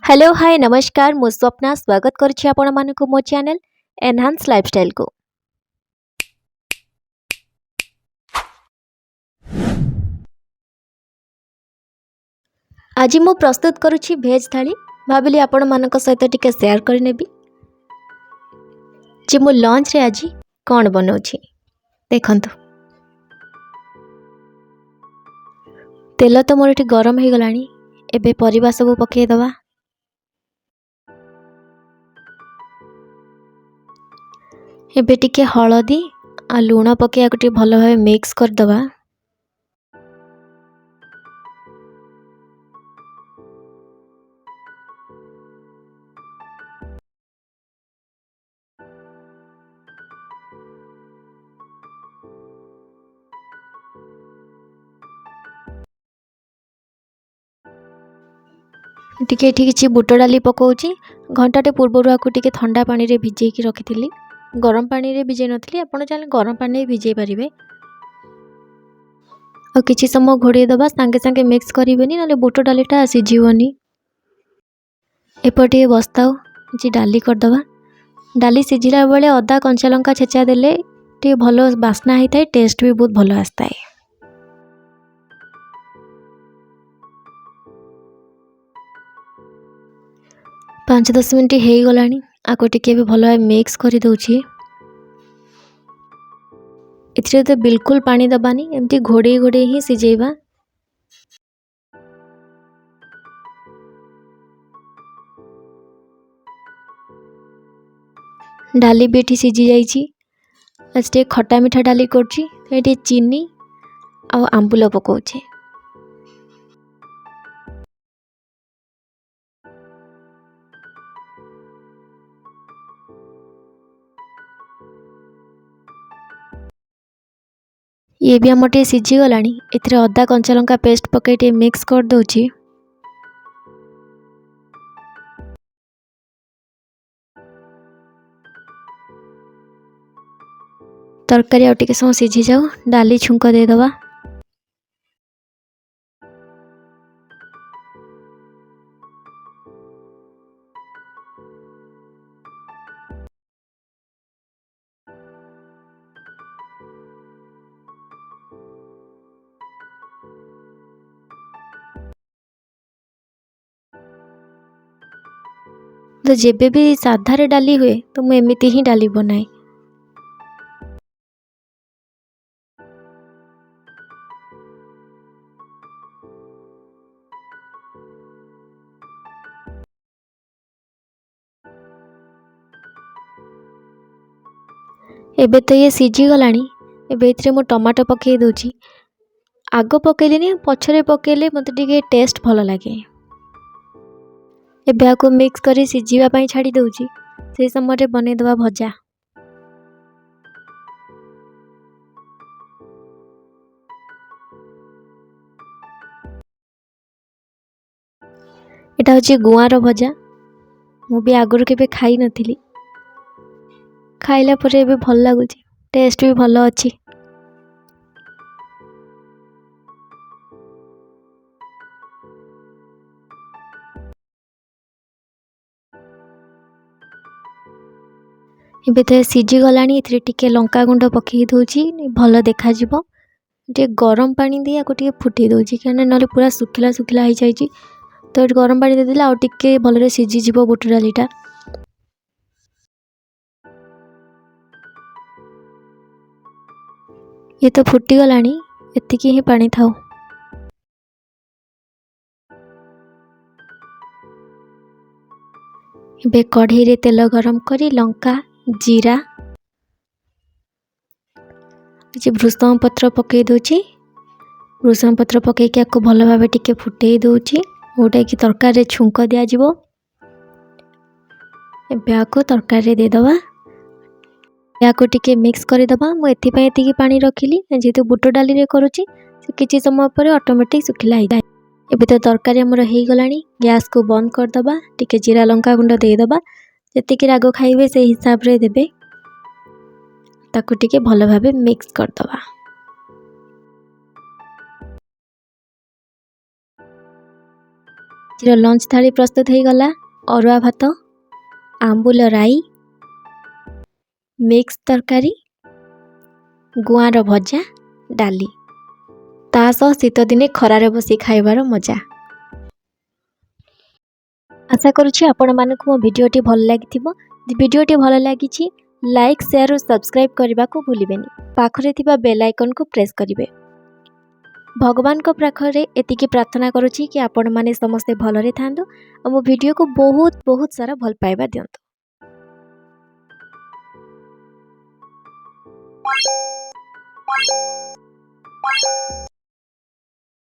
Hello, ହାଏ, ନମସ୍କାର। ମୁଁ ସ୍ୱପ୍ନା, ସ୍ୱାଗତ କରୁଛି ଆପଣମାନଙ୍କୁ ମୋ ଚ୍ୟାନେଲ୍ ଏନହାନ୍ସ ଲାଇଫଷ୍ଟାଇଲକୁ। ଆଜି ମୁଁ ପ୍ରସ୍ତୁତ କରୁଛି ଭେଜ୍ ଥାଳି। ଭାବିଲି ଆପଣମାନଙ୍କ ସହିତ ଟିକେ ସେୟାର କରିନେବି ଯେ ମୁଁ ଲଞ୍ଚରେ ଆଜି କ'ଣ ବନାଉଛି। ଦେଖନ୍ତୁ, ତେଲ ତ ମୋର ଏଠି ଗରମ ହେଇଗଲାଣି। ଏବେ ପରିବା ସବୁ ପକାଇଦେବା। ଏବେ ଟିକେ ହଳଦୀ ଆଉ ଲୁଣ ପକାଇବାକୁ ଟିକେ ଭଲ ଭାବେ ମିକ୍ସ କରିଦେବା। ଟିକେ ଏଠି କିଛି ବୁଟ ଡାଲି ପକାଉଛି। ଘଣ୍ଟାଟେ ପୂର୍ବରୁ ଆକୁ ଟିକେ ଥଣ୍ଡା ପାଣିରେ ଭିଜେଇକି ରଖିଥିଲି। ଗରମ ପାଣିରେ ଭିଜେଇ ନଥିଲି। ଆପଣ ଚାହିଁଲେ ଗରମ ପାଣିରେ ଭିଜେଇ ପାରିବେ। ଆଉ କିଛି ସମୟ ଘୋଡ଼େଇ ଦେବା। ସାଙ୍ଗେ ସାଙ୍ଗେ ମିକ୍ସ କରିବେନି, ନହେଲେ ବୁଟ ଡାଲିଟା ସିଝିବନି। ଏପଟେ ଟିକେ ବସିଥାଉ, କିଛି ଡାଲି କରିଦେବା। ଡାଲି ସିଝିଲା ବେଳେ ଅଦା, କଞ୍ଚା ଲଙ୍କା ଛେଚା ଦେଲେ ଟିକେ ଭଲ ବାସ୍ନା ହେଇଥାଏ, ଟେଷ୍ଟ ବି ବହୁତ ଭଲ ଆସିଥାଏ। 5-10 ମିନିଟ୍ ହେଇଗଲାଣି। ଆକୁ ଟିକେ ବି ଭଲ ଭାବେ ମିକ୍ସ କରିଦେଉଛି। ଏଥିରେ ତ ବିଲକୁଲ ପାଣି ଦେବାନି, ଏମିତି ଘୋଡ଼େଇ ଘୋଡ଼େଇ ହିଁ ସିଝେଇବା। ଡାଲି ବି ଏଠି ସିଝି ଯାଇଛି। ଆଜି ଟିକେ ଖଟା ମିଠା ଡାଲି କରୁଛି। ଏଠି ଚିନି ଆଉ ଆମ୍ବୁଲ ପକାଉଛି। ଇଏ ବି ଆମର ଟିକେ ସିଝିଗଲାଣି। ଏଥିରେ ଅଦା, କଞ୍ଚା ଲଙ୍କା ପେଷ୍ଟ ପକାଇ ଟିକେ ମିକ୍ସ କରିଦେଉଛି। ତରକାରୀ ଆଉ ଟିକେ ସମୟ ସିଝିଯାଉ, ଡାଲି ଛୁଙ୍କ ଦେଇଦେବା। ତ ଯେବେ ବି ସାଧାରେ ଡାଲି ହୁଏ, ତ ମୁଁ ଏମିତି ହିଁ ଡାଲି ବନାଏ। ଏବେ ତ ଇଏ ସିଝିଗଲାଣି। ଏବେ ଏଥିରେ ମୁଁ ଟମାଟୋ ପକାଇ ଦେଉଛି। ଆଗ ପକାଇଲିନି, ପଛରେ ପକାଇଲେ ମୋତେ ଟିକେ ଟେଷ୍ଟ ଭଲ ଲାଗେ। ଏବେ ଆକୁ ମିକ୍ସ କରି ସିଝିବା ପାଇଁ ଛାଡ଼ି ଦେଉଛି। ସେଇ ସମୟରେ ବନେଇଦେବା ଭଜା। ଏଇଟା ହେଉଛି ଗୁଆଁର ଭଜା। ମୁଁ ବି ଆଗରୁ କେବେ ଖାଇନଥିଲି। ଖାଇଲା ପରେ ଏବେ ଭଲ ଲାଗୁଛି, ଟେଷ୍ଟ ବି ଭଲ ଅଛି। ଏବେ ତ ସିଝିଗଲାଣି। ଏଥିରେ ଟିକେ ଲଙ୍କା ଗୁଣ୍ଡ ପକାଇ ଦେଉଛି, ଭଲ ଦେଖାଯିବ। ଟିକେ ଗରମ ପାଣି ଦେଇ ଆକୁ ଟିକେ ଫୁଟେଇ ଦେଉଛି, କାହିଁକିନା ନହେଲେ ପୁରା ଶୁଖିଲା ଶୁଖିଲା ହେଇଯାଇଛି। ତ ଏଠି ଗରମ ପାଣି ଦେଇଦେଲେ ଆଉ ଟିକେ ଭଲରେ ସିଝିଯିବ ବୁଟ ଡାଲିଟା। ଇଏ ତ ଫୁଟିଗଲାଣି, ଏତିକି ହିଁ ପାଣି ଥାଉ। ଏବେ କଢ଼େଇରେ ତେଲ ଗରମ କରି ଲଙ୍କା, ଜିରା, କିଛି ଭୃଷଙ୍ଗ ପତ୍ର ପକାଇ ଦେଉଛି। ଭୃଷଙ୍ଗ ପତ୍ର ପକାଇକି ଆକୁ ଭଲ ଭାବେ ଟିକେ ଫୁଟେଇ ଦେଉଛି, ଯେଉଁଟାକି ତରକାରୀରେ ଛୁଙ୍କ ଦିଆଯିବ। ଏବେ ଆକୁ ତରକାରୀରେ ଦେଇଦେବା। ଏହାକୁ ଟିକେ ମିକ୍ସ କରିଦେବା। ମୁଁ ଏଥିପାଇଁ ଏତିକି ପାଣି ରଖିଲି, ଯେହେତୁ ବୁଟ ଡାଲିରେ କରୁଛି, ସେ କିଛି ସମୟ ପରେ ଅଟୋମେଟିକ୍ ଶୁଖିଲା ହେଇଯାଏ। ଏବେ ତ ତରକାରୀ ଆମର ହେଇଗଲାଣି। ଗ୍ୟାସ୍କୁ ବନ୍ଦ କରିଦେବା। ଟିକେ ଜିରା ଲଙ୍କା ଗୁଣ୍ଡ ଦେଇଦେବା। ଯେତିକି ରାଗ ଖାଇବେ, ସେଇ ହିସାବରେ ଦେବେ। ତାକୁ ଟିକେ ଭଲ ଭାବେ ମିକ୍ସ କରିଦେବା। ଆଜିର ଲଞ୍ଚ ଥାଳି ପ୍ରସ୍ତୁତ ହେଇଗଲା। ଅରୁଆ ଭାତ, ଆମ୍ବୁଲ ରାଇ, ମିକ୍ସ ତରକାରୀ, ଗୁଆଁର ଭଜା, ଡାଲି, ତା ସହ ଶୀତଦିନେ ଖରାରେ ବସି ଖାଇବାର ମଜା। ଆଶା କରୁଛି ଆପଣମାନଙ୍କୁ ମୋ ଭିଡ଼ିଓଟି ଭଲ ଲାଗିଥିବ। ଯଦି ଭିଡ଼ିଓଟି ଭଲ ଲାଗିଛି, ଲାଇକ୍, ସେୟାର ଓ ସବସ୍କ୍ରାଇବ୍ କରିବାକୁ ଭୁଲିବେନି। ପାଖରେ ଥିବା ବେଲ୍ ଆଇକନ୍କୁ ପ୍ରେସ୍ କରିବେ। ଭଗବାନଙ୍କ ପାଖରେ ଏତିକି ପ୍ରାର୍ଥନା କରୁଛି କି ଆପଣମାନେ ସମସ୍ତେ ଭଲରେ ଥାଆନ୍ତୁ ଆଉ ମୋ ଭିଡ଼ିଓକୁ ବହୁତ ବହୁତ ସାରା ଭଲ ପାଇବା ଦିଅନ୍ତୁ।